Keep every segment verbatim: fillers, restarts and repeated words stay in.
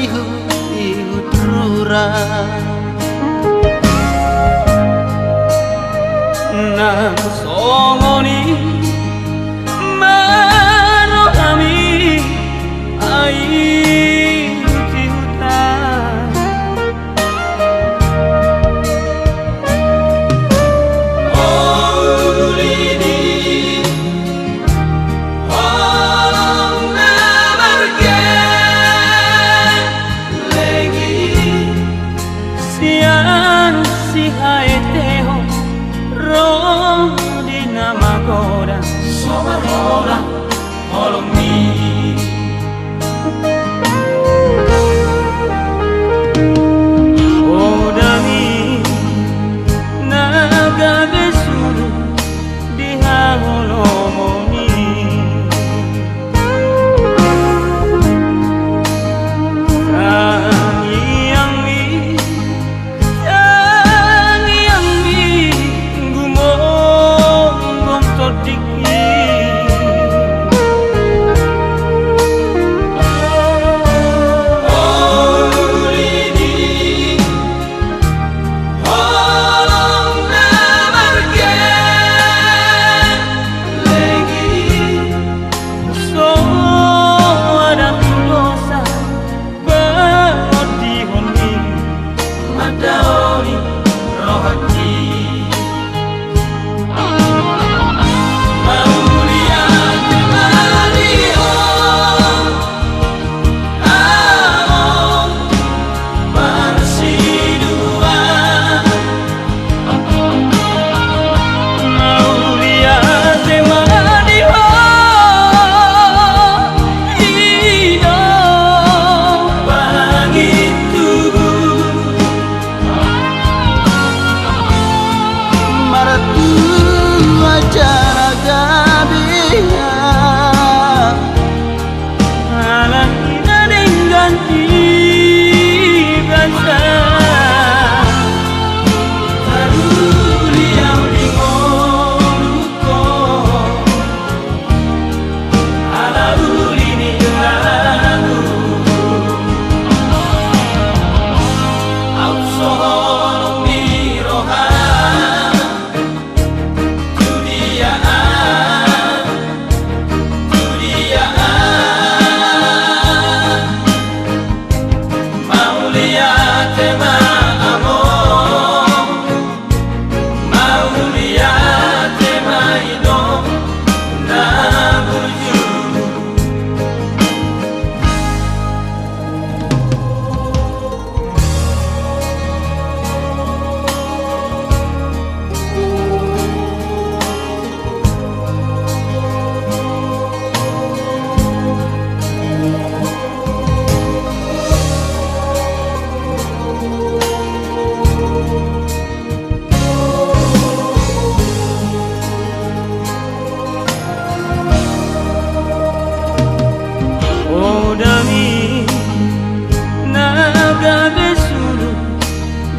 ihut-ihut rura. Nang songon i ma rohami, ai ihut-ihutan. Uli ni holong na margellengi sian sihaetehon ro di na magodang. So marhola holongmi. O dami na gabe suru di haholomon i. Tangiangmi, tangiangmi, gumonggom tondik i. Uli ni holong na margellengi, so adong dosa pangondihonmi, mandaoni rohangki. Mauliate ma di ho, amang parsiduan. Mauliate ma di ho, inang pangintubu. Martua jala gabe ia, alani na denggan di basa. Taruli au di ngolungkon, ala uli ni ngolu. Au so holong ni roha. Tu dia, tu dia. Mauliate ma amang, mauliate ma inang na burju. O dami na gabe suru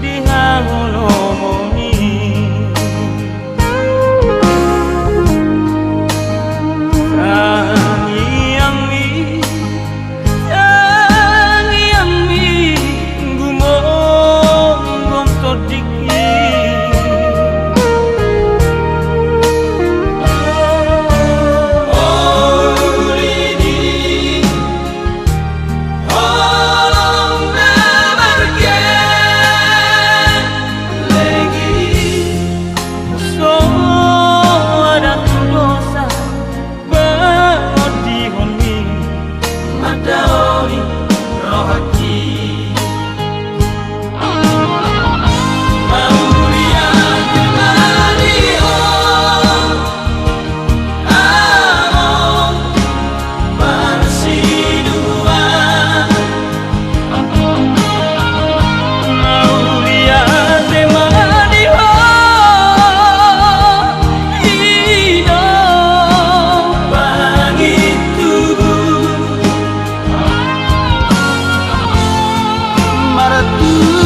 di haholomon i. Tangiangmi, tangiangmi, gumonggom tondik i. Uli ni holong na margellengi, so adong dosa pangondihonmi, mandaoni rohangki. Mauliate ma di ho, amang parsiduan. Mauliate ma di ho, inang pangintubu. Martua